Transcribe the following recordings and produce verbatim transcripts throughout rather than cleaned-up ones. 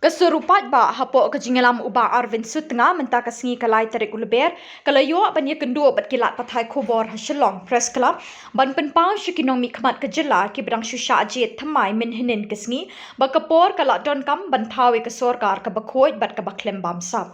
Ka sur u paidbah hapoh ka jingïalam u Bah Arvind Sutnga mynta ka sngi ka lai tarik u Lber, ka la ïoh ban ïakynduh bad ki lad pathai khubor ha Shillong Press Club ban pynpaw sha ki nongmihkhmat ka jylla kiba dang shu shah jied thymmai mynhynnin ka sngi ba ka por ka la donkam ban thaw ïa ka sorkar kaba khuid bad kaba khlem bamsap.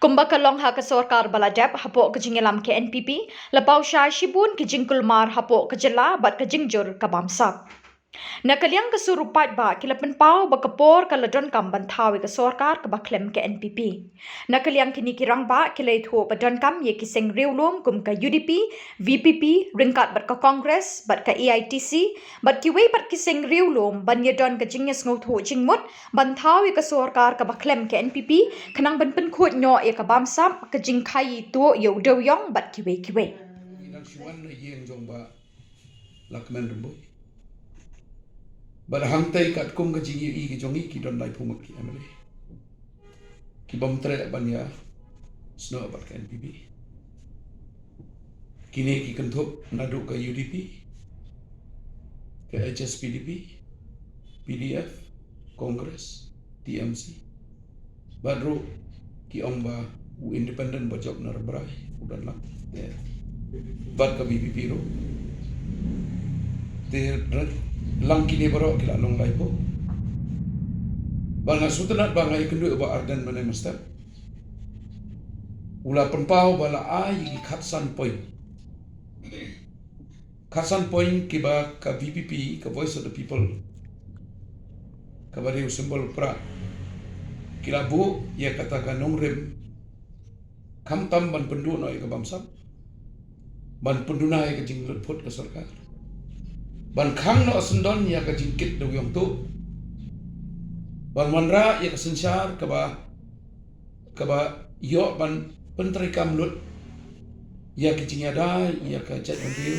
Kumba ka long ha ka sorkar ba la dep, hapoh ka jingïalam ka N P P la paw shai shibun ki jingkulmar hapoh ka jylla bad ka jingjur ka bamsap. Na ka liang ka sur u paidbah, ki la pynpaw ba ka por ka la donkam ban thaw ïa ka sorkar kaba khlem ka N P P. Na ka liang kine ki rangbah, ki la ïathuh ba donkam ïa ki seng riewlum kum ka U D P, V P P, ryngkat bad ka Congress bad ka A I T C bad kiwei pat ki seng riewlum ban ïadon ka jingïasngewthuh jingmut ban thaw ïa ka sorkar kaba khlem ka N P P, khnang ban pynkhuid noh ïa ka bamsap, ka jingkhaii tuh ïa u dewïong bad kiwei kiwei. Ngi dang shu wan na ïing jong Bah Lahkmen Rymbui. Bad hangtei katkum ka jingïohi ka jong ngi, ki don laiphew ngut ki M L A kibym treh ban ïasnoh bad ka N P P. Kine ki kynthup naduh ka U D P, ka H S P D P, P D F, Congress, T M C. Bad ruh ki ong ba u independent ba jop na Rambrai u don lang. Te bad ka V P P ruh. Te rat lang kine baroh ki la long laiphew. Bad nga sngewtynnat ba nga ïakynduh Bah Ardent mynne mynstep. U la pynpaw ba la ai ïa ki khatsan point. Khatsan point kiba ka V P P, ka Voice of the People, kaba dei u symbol u prah, ki la buh ïa kata ka nongrim, khamtam ban pynduh noh ïa ka bamsap, ban pynduna ïa ka jinglutphut ka sorkar, ban khang noh syndon ïa ka jingkit dewïong tuh, ban wanrah ïa ka synshar kaba kaba ïoh ban pyntreikam lut ïa ki jingïada ïa ka jaitbynriew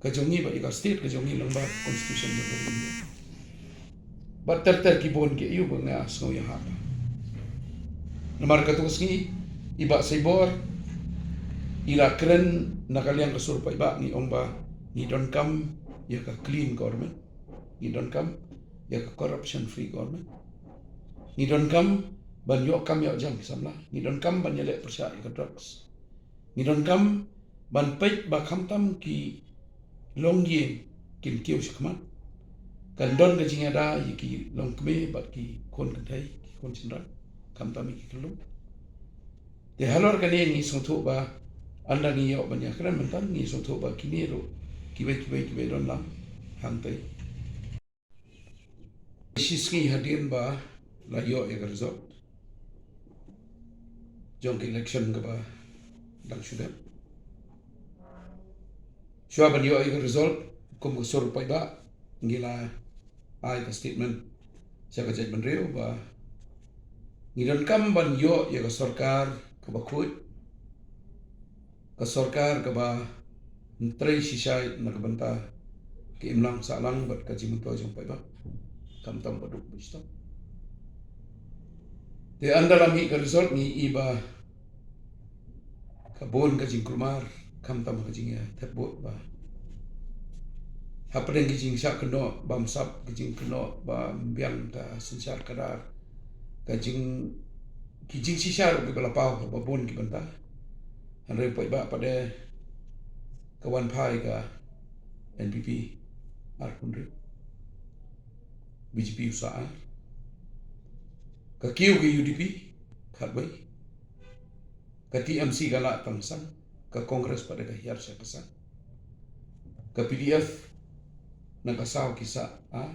ka jong ngi bad ïa ka state ka jong ngi lyngba constitution jong ka ri India. Bad ter ter ki bun ki aïu ba nga sngew ïahap. Namar katu ka sngi i Bah Saibor i la kren na ka liang ka sur paidbah, ngi ong ba ngi donkam ïa ka clean government, ngi donkam ïa ka corruption free government. Ngi donkam ban ïoh kam ïoh jam ki samla. Ngi donkam ban ïaleh pyrshah ïa ka drugs. Ngi donkam ban peit ba khamtam ki longïing kin kiew shakhmat, kan don ka jingïada ïa ki longkmie bad ki khun kynthei, ki khun shynrang, khamtam ïa ki khyllung. Te halor kane ngi sngewthuh ba ynda ngi ïoh ban ïakren mynta, ngi sngewthuh ba kine ruh kiwei kiwei kiba don lang hangtei. Shi sngi hadien ba la ïoh ïa ka result jong ka election kaba dang shu dep, shuwa ban ïoh ïa ka result, kum ka sur paidbah, ngi la ai ka statement sha ka jaitbynriew ba ngi donkam ban ïoh ïa ka sorkar kaba khuid, ka sorkar kaba trei shisha na ka bynta ka imlang sahlang bad ka jingmyntoi jong paidbah, khamtam baduk bashitom. Te ynda la mih ka result, ngi i ba ka bun ka jingkulmar, khamtam ka jingïathep vote ba hapdeng ki jingshah kynnoh bamsap, ki jingkynnoh bym biang ka synshar khadar, ka jing, ki jingshisha ruh kiba la paw ha ba bun ki bynta. Hynrei paidbah pat de ka wan phai ka N P P arphew hynriew, B J P u sah ar, ka kiew ka U D P khatwei, ka T M C ka lah tang san, ka Congress pat de ka hiar sha ka san, ka P D F na ka saw ki sah ar.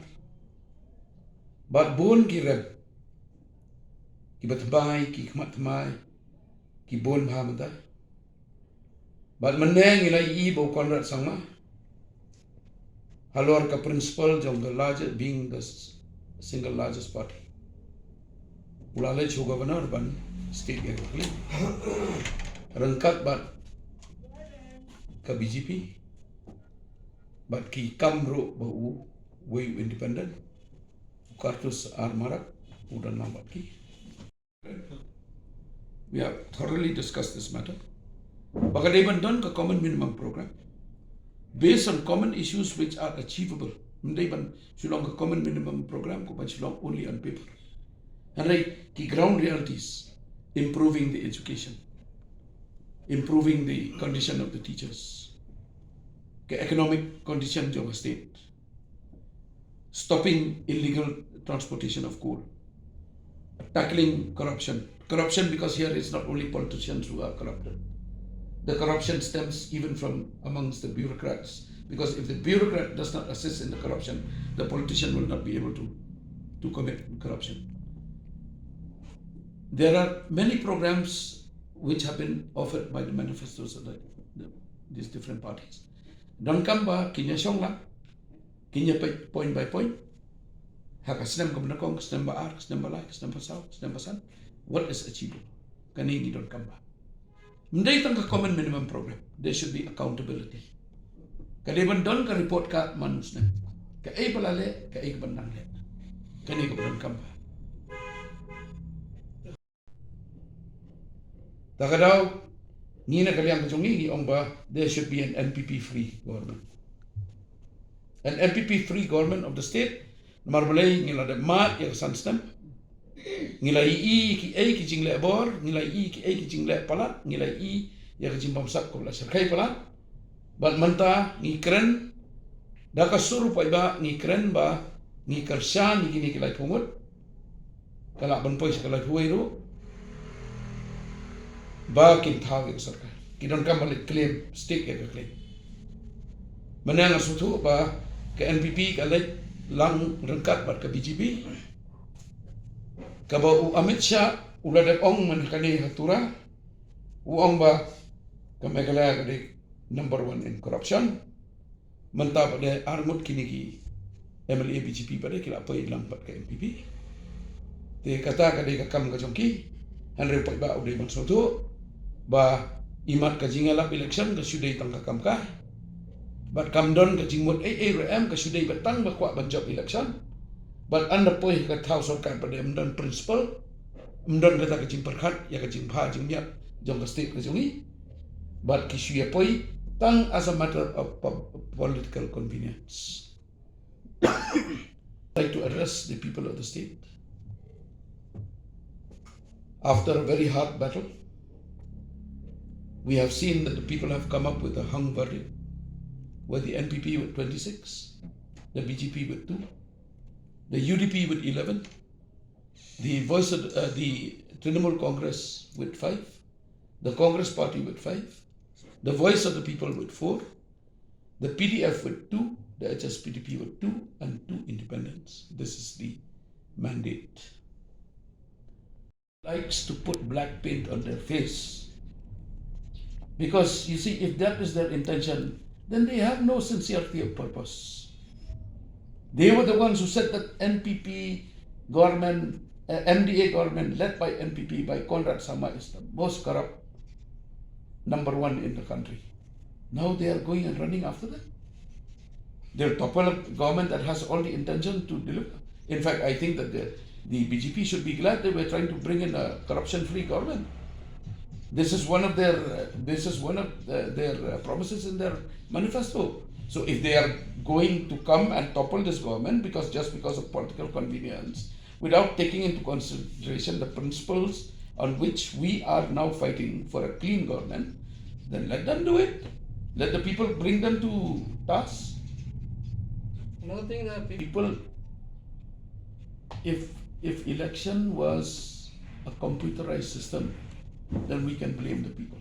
Bad bun ki rep kiba thymmai, ki khmat thymmai, ki bun bha mynta. Bad mynne ngi la ïohi ba u Conrad Sangma, halor ka principle jong ka largest, being the s-, single largest party, u la leit sha u governor ban stick ïa ka claim ryngkat bad ka B J P. Bad ki kam ruh ba uwei u independent, u Kartus R Marak, u don lang bad ki. We have thoroughly discussed this matter. Ba ka dei ban don ka common minimum program based on common issues which are achievable. Ym dei ban shu long ka common minimum program, ko ban shu long only on paper. Hynrei ki ground realities, improving the education, improving the condition of the teachers, ka economic condition jong ka state, stopping illegal transportation of coal, tackling corruption. Corruption, because here it's not only politicians who are corrupted. The corruption stems even from amongst the bureaucrats. Because if the bureaucrat does not assist in the corruption, the politician will not be able to, to commit corruption. There are many programs which have been offered by the manifestos of the, the, these different parties. Donkam ba kin ïa shong lang, kin ïa peit point by point. Ha ka snem kaba nyngkong, ka snem ba ar, ka snem ba lai, ka snem ba saw, ka snem ba san. What is achievable? Kane ngi donkam ba. Ym dei tang ka common minimum program. There should be accountability. Ka dei ban don ka report card man u snem. Kaei ba la leh, kaei kaban nang leh. Kane kaba donkam ba. Ta ka daw, ngi na ka liang ka jong ngi, ngi ong ba there should be an N P P free government. An N P P free government of the state, namar balei ngi la dep mad ïa ka san snem. Ngi la ïohi kiei ki jingleh bor, ngi la ïohi kiei ki jingleh palat, ngi la ïohi ïa ka jingbamsap kaba la shyrkhei palat. Bad mynta ngi kren, da ka sur u paidbah ngi kren ba ngi kyrshan ïa kine ki laiphew ngut. Ka lah ban poi sha ka laiphew wei ruh. Ba kin thaw ïa ka sorkar. Ki donkam ban leit claim, stake ïa ka claim. Mynne nga sngewthuh ba ka N P P ka leit lang ryngkat bad ka B J P. Kaba u Amit Shah u la dep ong mynne kane ha Tura. U ong ba ka Meghalaya ka dei number one in corruption. Mynta pat de ar ngut kine ki M L A B J P pat de ki la poi lang bad ka N P P. Te kata ka dei ka kam ka jong ki. Hynrei u paidbah u dei ban sngewthuh ba imat ka jingïalap election ka shu dei tang ka kam ka. Bad kam don ka jingmut ei ei ruh em, ka shu dei ba tang ba kwah ban jop election. Bad ynda poi ka thaw sorkar pat de ym don principle, ym don kata ka jingpyrkhat ïa ka jingbha jingmiat jong ka state ka jong ngi. Bad ki shu ïa poi tang as a matter of po-, political convenience. Like to address the people of the state. After a very hard battle, we have seen that the people have come up with a hung verdict, where the N P P with twenty-six, the B J P with two, the U D P with eleven, the voice of, uh, the Trinamool Congress with five, the Congress Party with five, the Voice of the People with four, the P D F with two, the H S P D P with two, and two independents. This is the mandate. Likes to put black paint on their face. Because, you see, if that is their intention, then they have no sincerity of purpose. They were the ones who said that N P P government, uh, M D A government led by N P P, by Conrad Sangma, is the most corrupt, number one in the country. Now they are going and running after them. They'll topple a government that has all the intention to deliver. In fact, I think that the, the B J P should be glad that we're trying to bring in a corruption-free government. This is one of their, uh, this is one of the, their, uh, promises in their manifesto. So if they are going to come and topple this government because, just because of political convenience, without taking into consideration the principles on which we are now fighting for a clean government, then let them do it. Let the people bring them to task. Another thing that people, if, if election was a computerized system, then we can blame the people.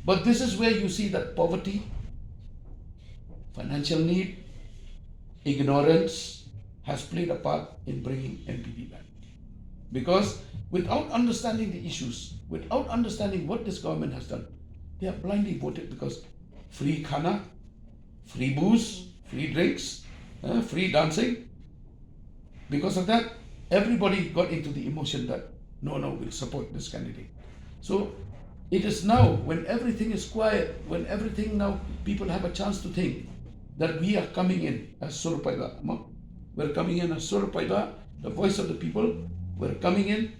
But this is where you see that poverty, financial need, ignorance has played a part in bringing N P P back. Because without understanding the issues, without understanding what this government has done, they have blindly voted because free khana, free booze, free drinks, uh, free dancing. Because of that, everybody got into the emotion that, "No, no, we'll support this candidate." So it is now, when everything is quiet, when everything now, people have a chance to think that we are coming in as Sur Paidbah, we're coming in as Sur Paidbah, the voice of the people, we're coming in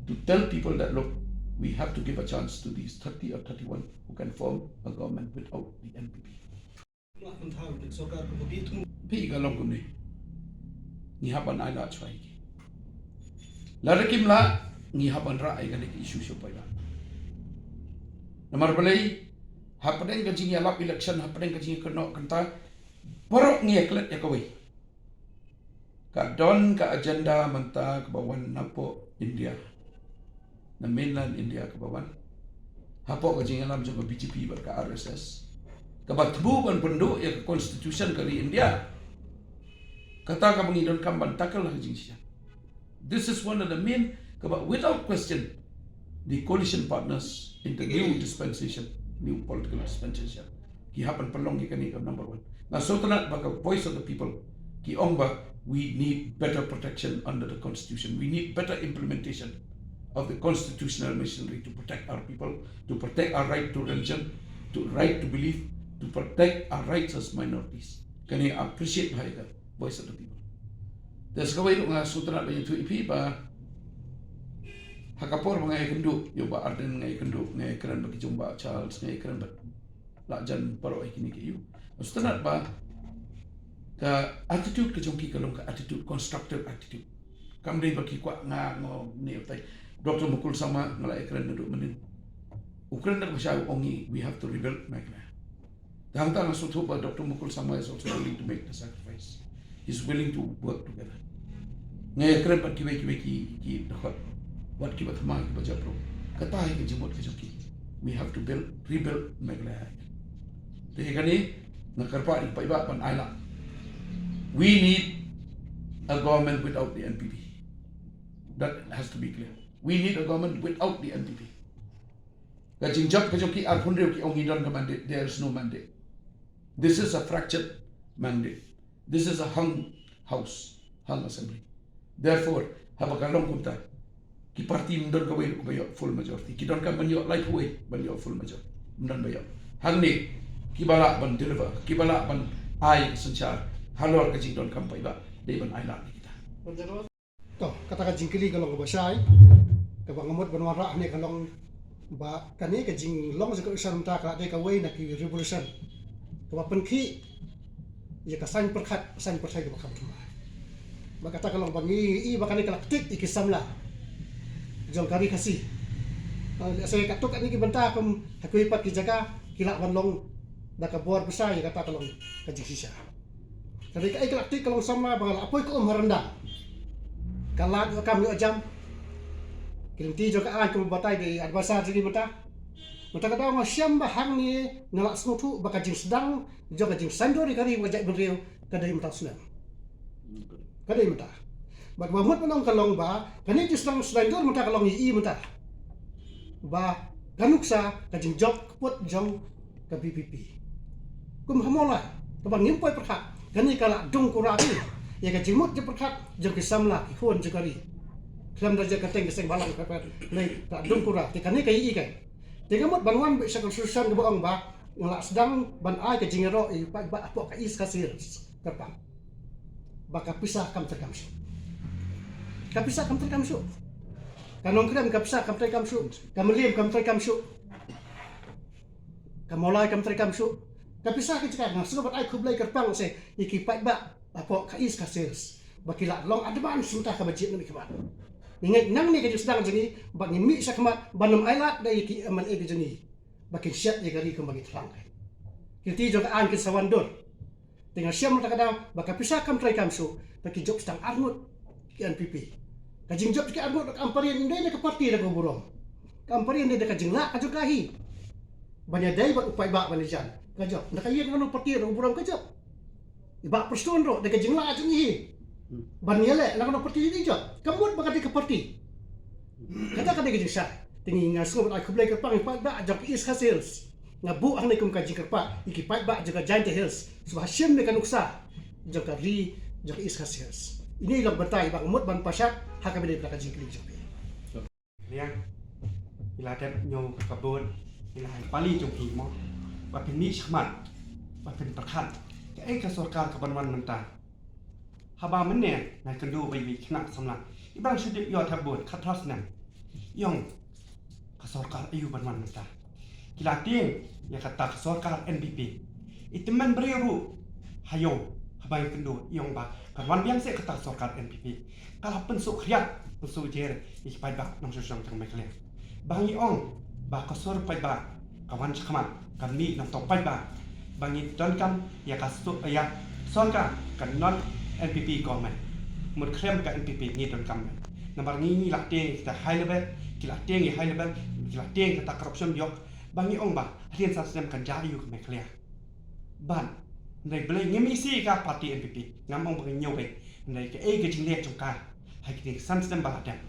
to tell people that, look, we have to give a chance to these thirty or thirty-one who can form a government without the N P P. Phi ka long kumne. Ngi hap ban ai lad shuwa ïa ki. Lada kim lah, ngi hap ban rah ïa kane ka issue sha u paidbah. Namar balei, hapdeng ka jingïalap election, hapdeng ka jingïakynnoh kynta, baroh ngi ïaklet ïa kawei. Ka don ka agenda mynta kaba wan napoh India, na mainland India kaba wan, hapoh ka jingïalam jong ka B J P bad ka R S S, kaba thmu ban pynduh ïa ka constitution ka ri India. Kata kaba ngi donkam ban tackle ha ka jingshisha. This is one of the main, kaba without question, the coalition partners in the new dispensation, new political dispensation, ki hap ban pynlong ïa kane ka number one. Nga sngewtynnat ba ka Voice of the People ki ong ba we need better protection under the constitution. We need better implementation of the constitutional machinery to protect our people, to protect our right to religion, to right to belief, to protect our rights as minorities. Kane appreciate bha ïa ka Voice of the People. Te sa kawei ruh nga sngewtynnat ban ïathuh ïa phi ba ha ka por ba nga ïakynduh ïa u Bah Ardent, nga ïakynduh, nga ïakren bad ki jong u Bah Charles, nga ïakren bad la jan baroh ïa kine ki ïa u. Nga sngewtynnat ba ka attitude ka jong ki ka long ka attitude, constructive attitude. Kam dei ba ki kwah nga ngo ne utai. Doctor Mukul Sangma nga la ïakren naduh mynnin. U kren da kaba shai, u ong ngi, we have to rebuild Meghalaya. Te hangta nga sngewthuh ba Doctor Mukul Sangma is also willing to make the sacrifice. He's willing to work together. Nga ïakren bad kiwei kiwei ki, ki dkhot, wat kiba thymmai kiba jop ruh. Kata hi ka jingmut ka jong ki. We have to build, rebuild Meghalaya. Te ïa kane nga kyrpad ïa ki paidbah ban ailad. We need a government without the N P P. That has to be clear. We need a government without the N P P. Ka jingjop ka jong ki arphew hynriew ki ong ngi don ka mandate. There is no mandate. This is a fractured mandate. This is a hung house, hung assembly. Therefore, haba ka long kumta, ki party ym don kawei ruh kaba ïoh full majority. Ki donkam ban ïoh laiphew wei ban ïoh full majority. Ym don ba ïoh. Hangne, kiba lah ban deliver, kiba lah ban ai synshar halor ka jingdonkam paidbah, dei ban ailad ïa kita. To, kata ka jingkylli ka long kaba shai, kaba nga mut ban wanrah hangne ka long ba kane ka jinglong jong ka election mynta ka la dei kawei na ki revolution kaba pynkhih ïa ka saiñ pyrkhat, saiñ pyrthei kaba kham thymmai. Ba kata ka long ba ngi i ba kane ka la ktik ïa ki samla jong ka Ri Khasi. Lehse katto katne ki bynta kum ha kiwei pat ki jaka ki lah ban long da ka bor pisa, ïa kata ka long ka jingshisha. Ka dei kaei ka la ktik ka long samla ba nga la poi ka um ha ryndang. Ka lad ïoh kam ïoh jam. Ki lynti jong ka aiñ kumba batai da i adviser jong ngi mynta. Mynta ka daw nga shem ba hangne nga la sngewthuh ba ka jingsdang jong ka jingsaiñdur ïa ka ri bad ka jaitbynriew ka dei mynta u snem. Ka dei mynta. Bad ba mut ban ong ka long ba kane jingsdang saiñdur mynta ka long ïa i mynta. Ba ka nuksa ka jingjop kput jong ka V P P. Kum ha Mawlai, kaba ngim poi pyrkhat, kane ka la dung kura te ïa ka jingmut jingpyrkhat jong ki samla ki khun jong ka ri. Khlem da jia ka teng ka seng balang ka, ka, ne, ka la dung kura te kane ka ïa i ka. Te ka mut ban wan bad sha ka solution kaba ong ba nga la sdang ban ai ka jingïaroh ïa i paidbah hapoh ka East Khasi Hills, kyrpang ba ka pisa kam treikam shuh. Ka pisa kam treikam shuh. Ka Nongkrem ka pisa kam treikam shuh. Ka Mylliem kam treikam shuh. Ka Mawlai kam treikam shuh. Ka pisa ka jaka, nga sngewbha ban ai khublei kyrpang se ïa ki paidbah hapoh ka East Khasi Hills ba ki la long advance mynta kaba jied na ki khmat. Ngi ngeit nangne ka jingsdang jong ngi ba ngin mih sha khmat ban ym ailad da ïa ki M L A ka jong ngi ba kin shet ïa ka ri kumba ngi thrang. Ki lynti jong ka aiñ kin sa wan dur. Te nga shem mynta ka daw ba ka pisa kam treikam shuh, ba ki jop sdang arngut ki N P P. Ka jingjop ki arngut ka kam pyrshah ym dei na ka party da ka burom. Ka kam pyrshah ym dei na ka jinglah ka jong ka hi ban ïadei bad u paidbah ban ïajan. Ka jop na ka ïing, na kano party da ka burom ka jop. I Bah Prestone ruh da ka jinglah jong i hi ban ïaleh na kano party i jop. Ka mut ba ka dei ka party. Kata ka dei ka jingshai. Te ngi, nga sngewbha ban ai khublei kyrpang ïa ki paidbah jong ka East Khasi Hills. Nga buh hangne kum ka jingkyrpad ïa ki paidbah jong ka Jaintia Hills, sngewbha shim ïa ka nuksa jong ka ri jong ka East Khasi Hills. Ine i long bynta i ba nga mut ban pashat ha kaba ïadei bad ka jingkylli jong phi. Liang, i la dep ñiew ka kabun, i la ha pali jong phi mo, ba phin mih shakhmat, ba phin pyrkhat kaei ka sorkar kaban wan mynta. Haba mynne nga kynduh ba iwei i khynnah samla i ba dang shu dep ïoh thep vote khatphra snem, i ong ka sorkar aïu ban wan mynta. Ki la tieng ïa kata ka sorkar N P P. I tymmen briew ruh ha ïew Haba ngi kynduh ïa ong ba kan wan biang seh kata sorkar N P P, ka la pynsuh khriat, pynsuh jer ïa ki paidbah nongshong shnong jong Meghalaya. Ba ngi ong ba ka sur paidbah ka wan shakhmat, ka mih nongtong paidbah. Ba ngi donkam ïa ka su-, ïa sorkar ka non N P P government. Mut khlem ka N P P ngi donkam. Namar ngi, ngi la tieng ïa kita high level, ki la tieng ïa high level, ki la tieng ïa kita corruption ïoh. Ba ngi ong ba hadien san snem kan jia ïa u ka Meghalaya. Ban, hynrei balei ngim ïohi ka party N P P, ngam ong ba ngi ñiew beit. Hynrei kaei ka jingleh jong ka ha kine san snem ba la dep.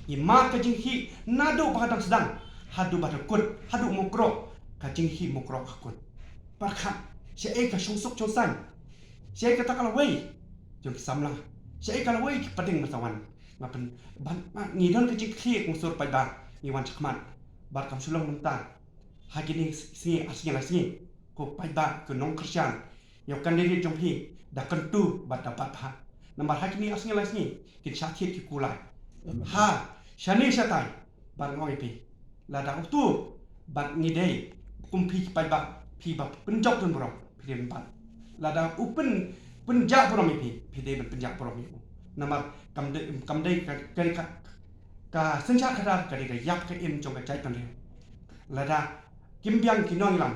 Ngi mad ka jingkhih naduh ba ka dang sdang haduh ba ka kut, haduh Mukroh, ka jingkhih Mukroh ka kut. Pyrkhat, shaei ka shongsuk shongsaiñ? Shaei kata ka lawei jong ki samla? Shaei ka lawei ki pateng masawan? Nga pyn, ban, ngi don ka jingkylli, ko sur paidbah, ngi wan shakhmat. Bad kam shu long mynta, ha kine sngi ar sngi lai sngi, ko paidbah, ko nongkyrshan, ïa u candidate jong phi, da kyntu bad da bat bha. Namar ha kine ar sngi lai sngi kin shah thied ki kulai. Ha shane shatai, bad nga ong ïa phi, lada utu bad ngi dei kum phi ki paidbah, phi ba pynjop don burom, phi dei ban bat. Lada u pyn, pynjah burom ïa phi, phi dei ban pynjah burom ïa u. Namar kam dei, kam dei ka, ka, ka, ka synshar khadar ka dei ka ïap ka im jong ka jaitbynriew. Lada kim biang ki nongïalam,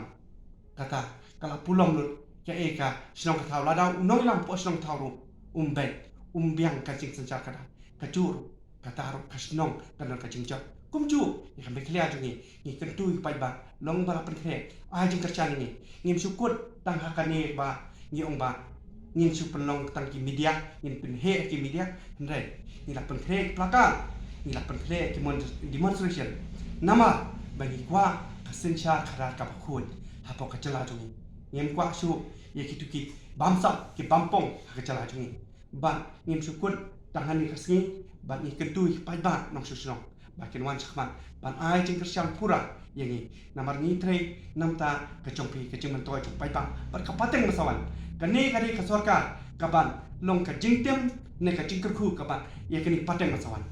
kata ka la pulom lut kaei ka shnong ka thaw. Lada u nongïalam hapoh shnong thaw ruh um beit, um biang ka jingsynshar khadar, kajuh ruh kata ruh ka shnong kan don ka jingjop. Kumjuh ïa ka Meghalaya jong ngi, ngi kyntu ïa ki paidbah, long ba la pynkhreh, ai jingkyrshan ïa ngi. Ngim shu kut tang ha kane ba ngi ong ba ngin shu pynlong tang ki media, ngin pynheh ki media, hynrei ngi la pynkhreh ki placard, ngi la pynkhreh ki mon-, demonstration. Namar ba ngi kwah ka synshar khadar kaba khuid hapoh ka jylla jong ngi. Ngim kwah shuh ïa kitu ki bamsap, ki bampong ha ka jylla jong ngi. Bad ngim shu kut tang ha kane ka sngi, bad ngi kyntu ïa ki paidbah nongshong shnong ba kin wan shakhmat ban ai jingkyrshan pura ïa ngi. Namar ngi trei na ka bynta ka jong phi, ka jingmyntoi jong paidbah bad ka pateng masawan. Kane ka dei ka sorkar kaban long ka jingtim ne ka jingkyrkhu kaban ïa kane ka pateng masawan.